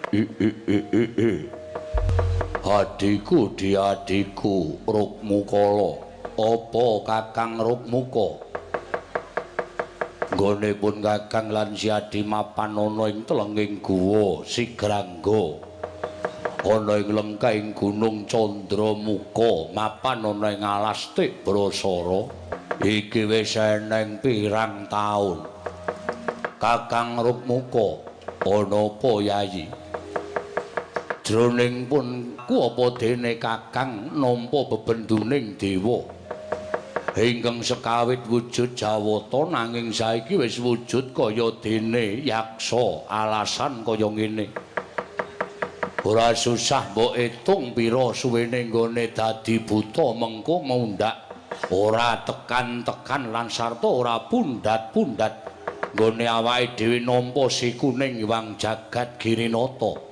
I i i i i. Adhiku diadhiku Rukmukala. Apa Kakang Rukmuka? Nggone pun Kakang lan si Adi mapan ana ing telenging guwa Sigrangga. Ana ing lengkahing Gunung Candramuka, mapan ana ing alas Tibrasara. Iki wis eneng pirang taun. Kakang Rukmuka, ana apa Yayi? Jroning pun ku apa dene Kakang nampa bebenduning dewa ingkang sekawit wujud Jawata, nanging saiki wis wujud kaya dene yaksa, alasan kaya ngene. Ora susah mbok etung pira suwene nggone dadi buta, mengko mundhak ora tekan-tekan lan sarta ora pundhat-pundhat nggone awake dhewe nampa si kuning Hyang Jagat Girinata.